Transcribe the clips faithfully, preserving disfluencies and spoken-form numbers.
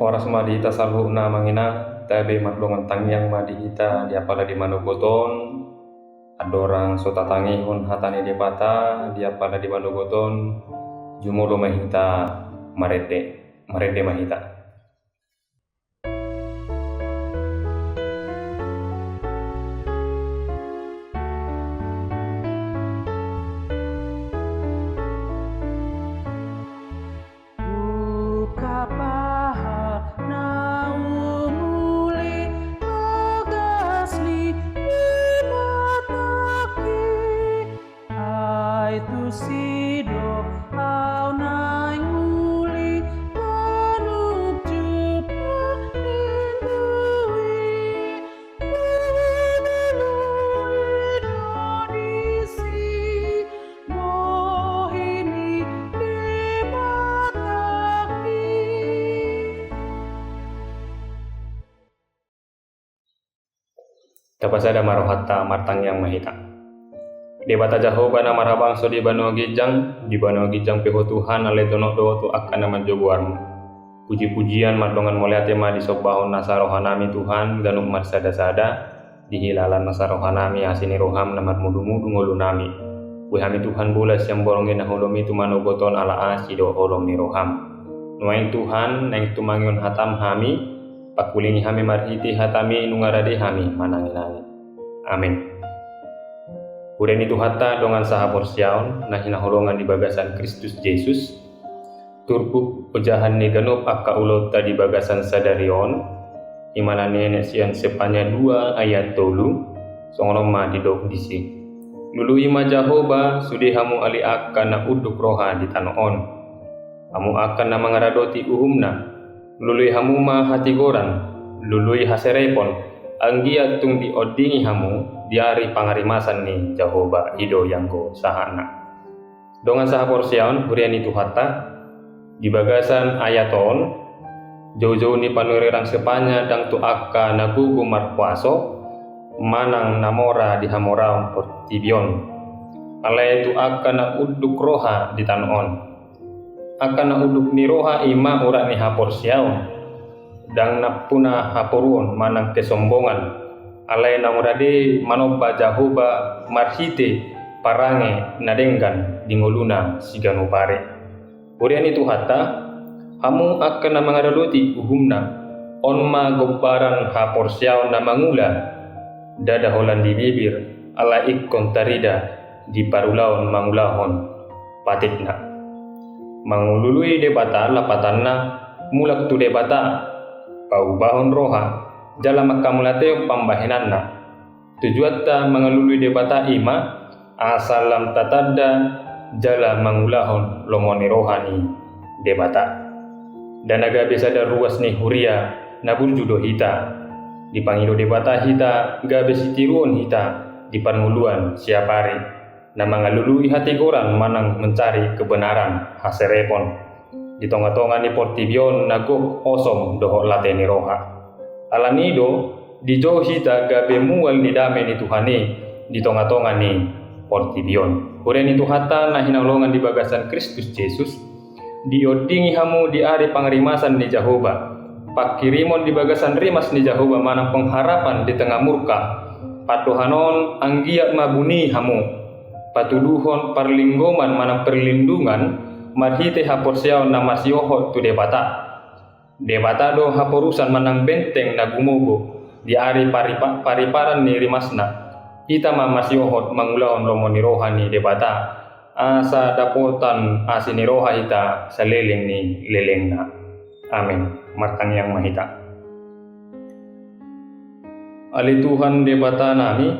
Horas ma di hita saluhutna amang inang, tabe mardongan tangiang ma di hita di apala di manogot on, andorang so tatangihon hata ni Debata di apala di manogot on, jumolo ma hita marende, marende ma hita. Buka paha na umuli bagas ni Debata i. Ai tusi do au naeng uli manuk jumpang nindu i. Lului do disi bohi ni Debata i. Tapasada ma rohanta, martangiang ma hita. Debata Jahowa na marhabangso di banua ginjang, di banua ginjang pe Ho Tuhan, alai tonok do tu angka na manjou goarmu. Puji-pujian mardongan mauliate ma disombahon nasa rohanami Tuhan, ganup marsada-sada, dihilala nasa rohanami asi ni roham na marmudu-mudu ngolunami. Boi hami Tuhan bolas sian borngin na holom i tu manogot on ala asi dohot holom ni roham. Nuaeng Tuhan, naeng tumangihon hatam hami, pangkulingi hami marhite hatami nunga rade hami manangi-nangi. Amen. Huria ni Tuhanta dongan sahaporseaon, na hinaholongan di bagasan Kristus Jesus, turpuk ojahan ni ganup angka ulaonta di bagasan sadari on, i ma na nienet sian Sepania dua ayat tolu, songon on ma didok disi. Lului ma Jahowa, sude hamu ale angka na unduk roha di tano on. Hamu angka na mangaradoti uhumna, lului hamu ma hatigoran, lului haserepon, anggiat tung diondingi hamu di ari pangarimasan ni Jahowa, i do ianggo sahatna. Dongan sahaporseaon, huria ni Tuhanta, di bagasan ayat on, joujou ni panurirang Sepania ndang tu angka na gogo marhuaso, manang na mora di hamoraon portibi on. Alai tu angka na unduk roha di tano on. Angka na unduk ni roha i ma urat ni haporseaon. Ndang nampuna haporuon manang kesombongan, alai naung rade manomba Jahowa marhite parange na denggan di ngoluna siganup ari. Huria ni Tuhanta, hamu angka na mangaradoti uhumna, on ma gombaran haporseaon na mangula, ndada holan di bibir, alai ingkon tarida di parulaon mangulahon patikna. Mangalului Debata lapatanna, mulak tu Debata, paubahon roha, jala manghamauliateon pambahenanna. Tujuanta mangalului Debata i ma, asa lam tatanda jala mangulahon lomo ni roha ni Debata. Ndada gabe sada ruas ni huria na burju do hita. Dipangido Debata hita gabe sitiruon hita di parngoluan siapari. Na mangalului hatigoran manang mencari kebenaran, haserepon. Di tonga-tonga ni portibi on na gok osom dohot late ni roha. Alani do, dijou hita gabe mual ni dame ni Tuhan i di tonga-tonga ni portibi on. Huria ni Tuhanta na hinaholongan di bagasan Kristus Jesus, diondingi hamu di ari pangarimasan ni Jahowa. Pangkirimon di bagasan rimas ni Jahowa manang pengharapan di tengah murka. Pandohan on anggiat ma buni hamu. Patuduhon parlinggoman manang perlindungan marhite haporseaon na marsiohot tu Debata. Debata do haporusan manang benteng na gumogo di ari paripa-, pariparan ni rimasna. Hita ma marsiohot mangulahon lomo ni roha ni Debata. Asa dapotan asi ni roha hita saleleng ni lelengna. Amen. Martangiang ma hita. Ale Tuhan Debata nami,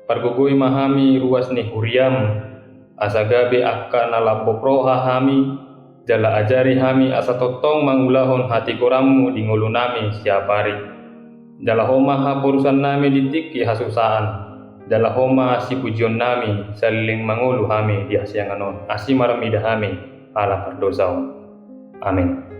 pargogoi ma hami ruas ni huriam, asa gabe angka na lambok roha hami, jala ajari hami asa tongtong mangulahon hatigoranmu di ngolunami siapari. Jala Ho ma haporusannami di tingki hasusaan. Jala Ho ma sipujionnami saleleng mangolu hami di hasiangan on, asi marmida hami ala pardosa on. Amen.